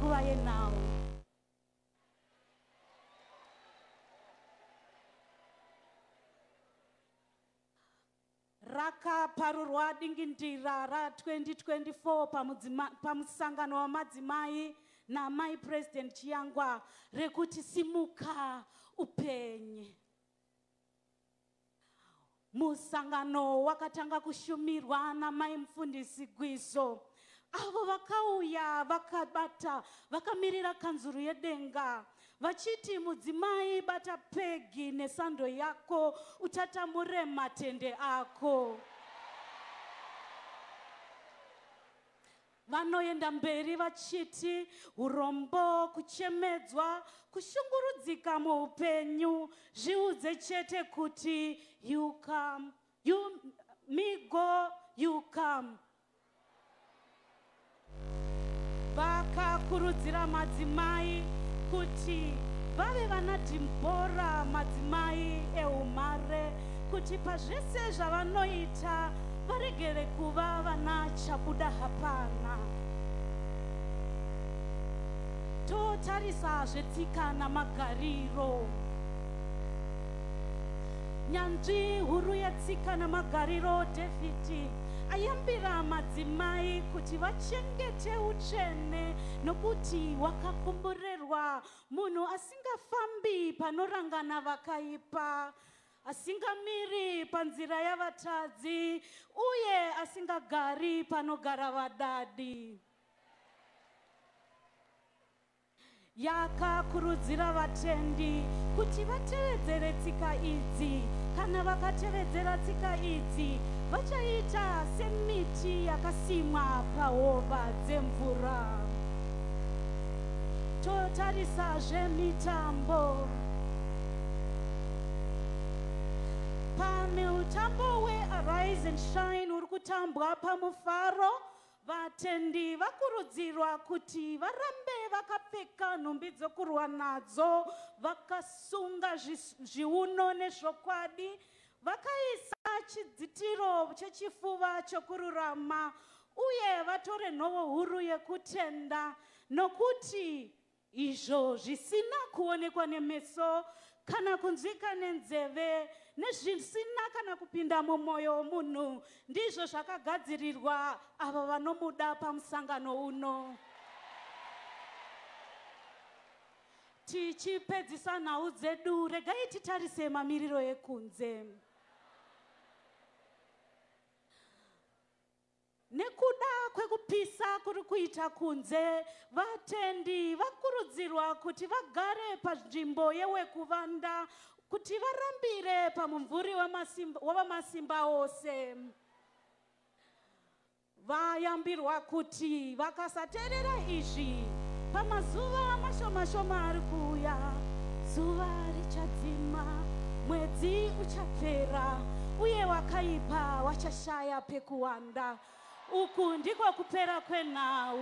Nguva yenhau. Rakaparurwa dingindira ra2024 pamusangano wamadzimai naMai President Chiyangwa rekuti "Simuka Upenye". Musangano wakatanga kushumirwa namai Mufundisi Gwizo, avo vakauya vakabata vakamirira kanzuru yedenga, vachiti, "Mudzimai, bata pegi nesando yako, utatamure matende ako." Vanoenda mberi vachiti urombo, kuchemedzwa, kushungurudzika muupenyu, zviudze chete kuti you come, you me go, you come. Vakakurudzira madzimai kuti vave vana Dhibhora, madzimai eumhare, kuti pazvese zvavanoita varegere kuva vana chabuda hapana. Totarisa zvetsika namagariro. Nyanzvi huru yetsika namagariro David ayambira madzimai kuti vachengete utsvene, nokuti wakakomborerwa munhu asingafambi panorangana vakaipa, asingamiri panzira yavatadzi, uye asingagari panogara vadadi. Yakakurudzira vatendi kuti vatevedzere tsika idzi. Kana vakatevedzera tsika idzi, vachaita semiti yakasimwa pahova dzemvura. Totarisa zvemitambo. Pamutambo weArise and Shine uri kutambwa paMufaro, vatendi vakurudzirwa kuti varambe vakapfeka nhumbi dzokurwa nadzo, vakasunga zviuno nezvokwadi, vakaisa chidzitiro chechifuva chokururama, uye vatore nhovo huru yekutenda, nokuti izvo zvisina kuonekwa nemeso kana kunzwika nenzeve, nezvisina kana kupinda mumwoyo womunhu, ndizvo zvakagadzirirwa avo vanomuda. Pamusangano uno, tichipedzisa nhau dzedu, regai titarise mamiriro ekunze. Nekuda kwekupisa kuri kuita kunze, vatendi vakurudzirwa kuti vagare panzvimbo yewekuvanda, kuti varambire pamumvuri wavamasimba ose. Vayambirwa kuti vakasateerera izvi, pamazuva mashoma shoma ari kuuya, zuva richadzima, mwedzi uchapera, uye wakaipa wachashaya pekuwanda. Uku ndiko kupera kwenhau.